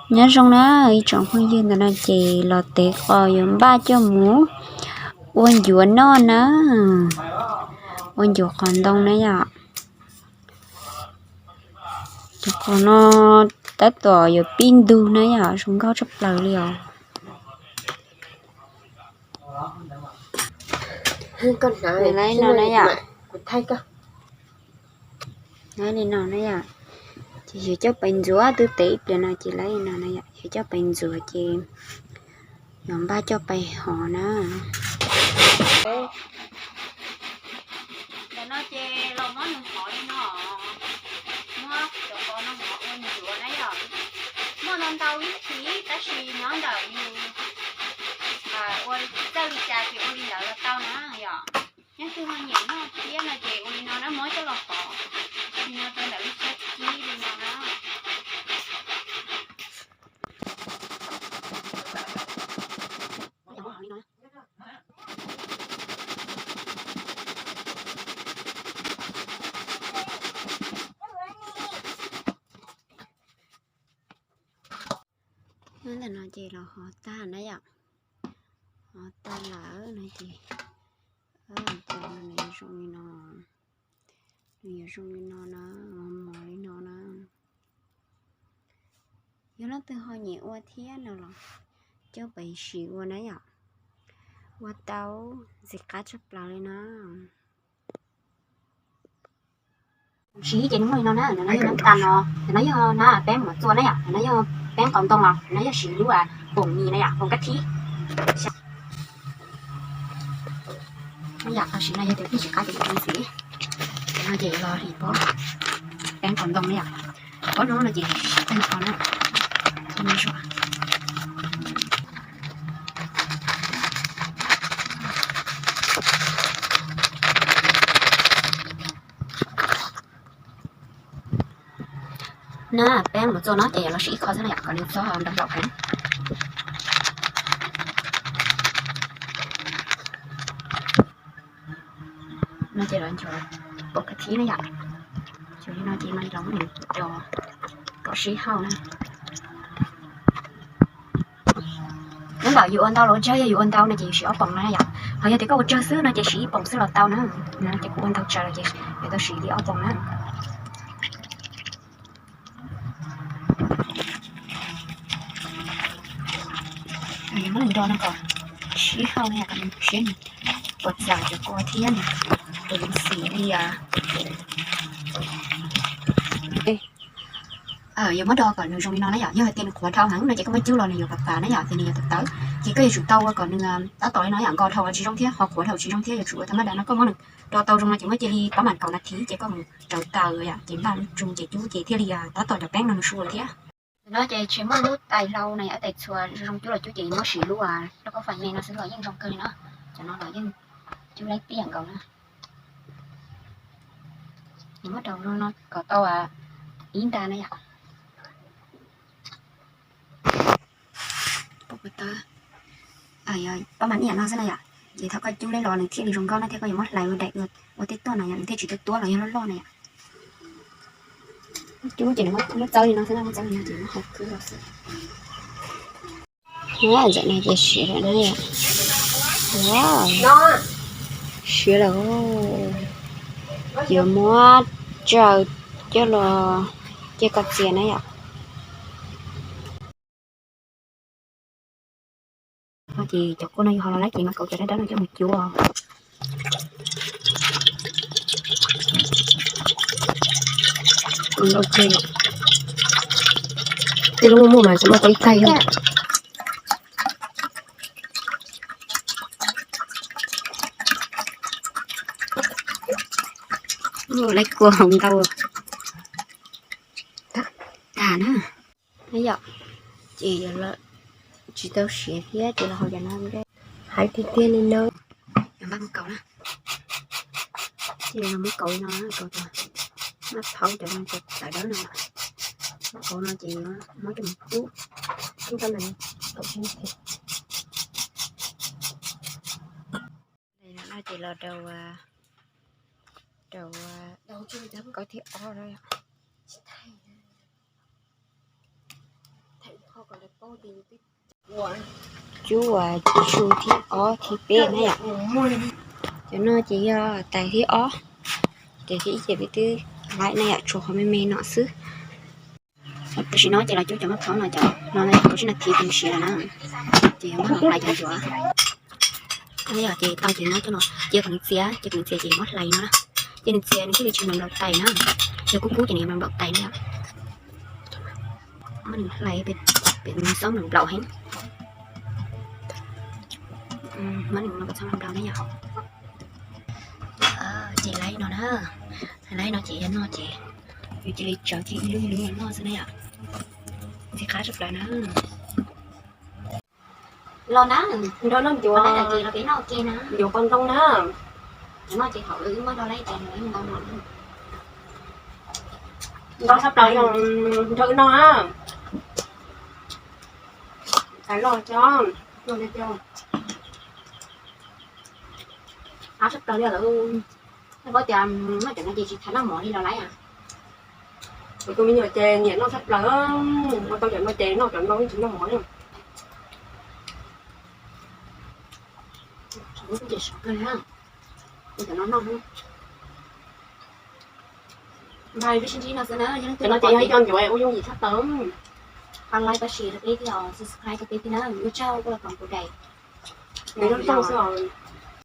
Nyob zoo na ib tsoom phooj ywg, ntawm no ces los tev qos yuav npaj coj mus ua ncuav noj na, ua ncuav qos ntoo na yom. Cov qos no tab tom yuav pib ntug na yom, zoo nkauj tshaj plaws li os. Laib li no na yom, laib li no na yom, ces yuav coj pais ntxuav, twb tev ib pliag no ces laib li no na yom, yuav coj pais ntxuav ces yuav npaj coj pais hov na. Ntawm no ces los muab nws hov li no, muab cov qos no hov ua ncuav na yom. Muaj ntau ntau ib thim tab sis nyob ntawm yus ua txawj li cas ces ua li ntawd los tau na yom. Nyob twg ho nyiam noj thiab no ces ua li no na, muab coj los hov li no rau ntawm lub tshab cib li no na. Nyob ntawm no ces los hov tag na yom. Hov tag lawm no ces, nws yuav zoo li no, nws yuav zoo li no na, mos mos li no na. Yog leej twg ho nyiam ua thiab no los coj pais sim ua na yom. Ua tau ntxim qab tshaj plaws li na. Siv ces nws muaj li no na, no yog nab tas no, no yog nab peeb mov txua na yom, no yog peeb qos ntoo os, no yog siv lub poom mis na yom, poom kab thib. Yom, siv no yog tias pheej tsis qab ces tsis ntxim. No ces los hliv pob peeb qos ntoo na yom, pob no no ces siv tag nrho na. Na, peeb mov txua no ces yuav los siv ib qho xwb na yom, kom nws txhob nrov nplaum heev. No ces los nchuav poom kab thib na yom, nchuav li no ces mam li los muab nws do kom sib hauj na. Nyob ntawm yus ua ntau los ua tsawg, yog yus ua ntau no ces yus siv ob poom na yom, ho yog tias koj ua tsawg xwb no ces siv ib poom xwb los tau na. Ces kuv ua ntau tsawg los ces yuav tau siv li ob poom na. Muab nws do no kom sib hauj na, kom nws siab nws puas txav cov kua thiab nws tus xim li. Yuav muab do kom nws zoo li no na yom, yog hais tias nws qhuav dhau heev no ces koj muab cub los nws yuav pav pav na yom, ces nws yuav tawv tawv. Ces koj yuav tsum tau ua kom nws tab tom li no yom, nkos dhau los tsis zoo thiab ho qhuav dhau tsis zoo thiab, yuav tsum ua tham maj da no. Koj muab nws do tau zoo no ces muab cia li pab mam kaum nas this ces koj mus rauv taws yom, ces npaj tsu ces cub ces thiaj li tab tom cov peeb no nws su lawm thiab. No ces tsis muaj lub tais hlau na yom, tais txhua zoo zoo cub los cub ces muab siv lub lauj kaub fais me no xwb los yeej zoo kawg li na. Cov no los yeej cub laib tiaj nkaus na. Muab rau zoo no kom tau ib nta na yom. Pab mam ib yam no xwb na yom. Ces thaum koj cub laib los nws thiaj li zoo nkauj na, thiab koj yuav muab hlais ua daim ua tej tuaj na yom, nws thiaj tsis tuab tuab los yog loj loj na yom. Cub ces nws muab txawb li no xwb na, muab txawb li no ces muab hau khwb los xwb. Ntawm no ces siav lawm na yom. Siav lawm, yuav muab tsaws coj los cia kom txias na yom. Ces cov kua no yus ho los laib ces mas kauv cov dawb dawb no coj mus cuab. Tej lub muaj muaj mas tsis muaj tau ib taig. Laib kua hauv ntau tag na. Yom, ces tsis tau siav thiab ces los hau cov no. Hais tiag tiag li no, yog npaj muab kauv na. Ces los muab kauv li no, kauv cov, maj phaub cov, cov tawv dawb no. Muab kauv no ces muab coj mus cub, cub rau nws kauv tsis no ces los rau, rau kauv thib ob na. Cov uas tsu thib ob thib peb na yom. Cov no ces yog tais thib ob, ces thib ib ces peb twb laib na yom, tshuav qhov me me no xwb. Tam sim no ces los cub cov mab phaub no, cov no kaum tsib nas this ces nws siav lawm na, ces muab hlais cov ncuav. Yog ces tau ces muab coj los cia kom nws txias, cia kom nws txias ces muab hlais no na. Ces nws txias nws thiaj li tsis nplaum tais na. Yog kub kub ces nws yuav nplaum tais na yom. Muab nws hlais pem, pem nws xob nplaum heev. Muab nws nplaum xob nplaum na yom. Ces laib no na, laib no ces yog no ces yus cia li tsawv kiag ib lub ib lub noj xwb na yom. Ntxim qab tshaj plaws na. Los na, nrog noj ncuav, ncuav pov ntoo na. Noj tshaj plaws, nrog wb noj na. Tais loj cov, qab tshaj plaws li lawm. Noj cov no ces tsis txhob noj mov li los laib. Kuv tus me nyuam ces nyiam noj tshaj plaws, ua tau cov no ces noj cov no tsis noj mov li. Cov no ces yog ib co ncuav ua yooj yim tshaj plaws. Pab like, pab share rau peb thiab, subscribe rau peb thiab na, ua tsaug uas koom kuv daim. Nws zoo zoo xwb os.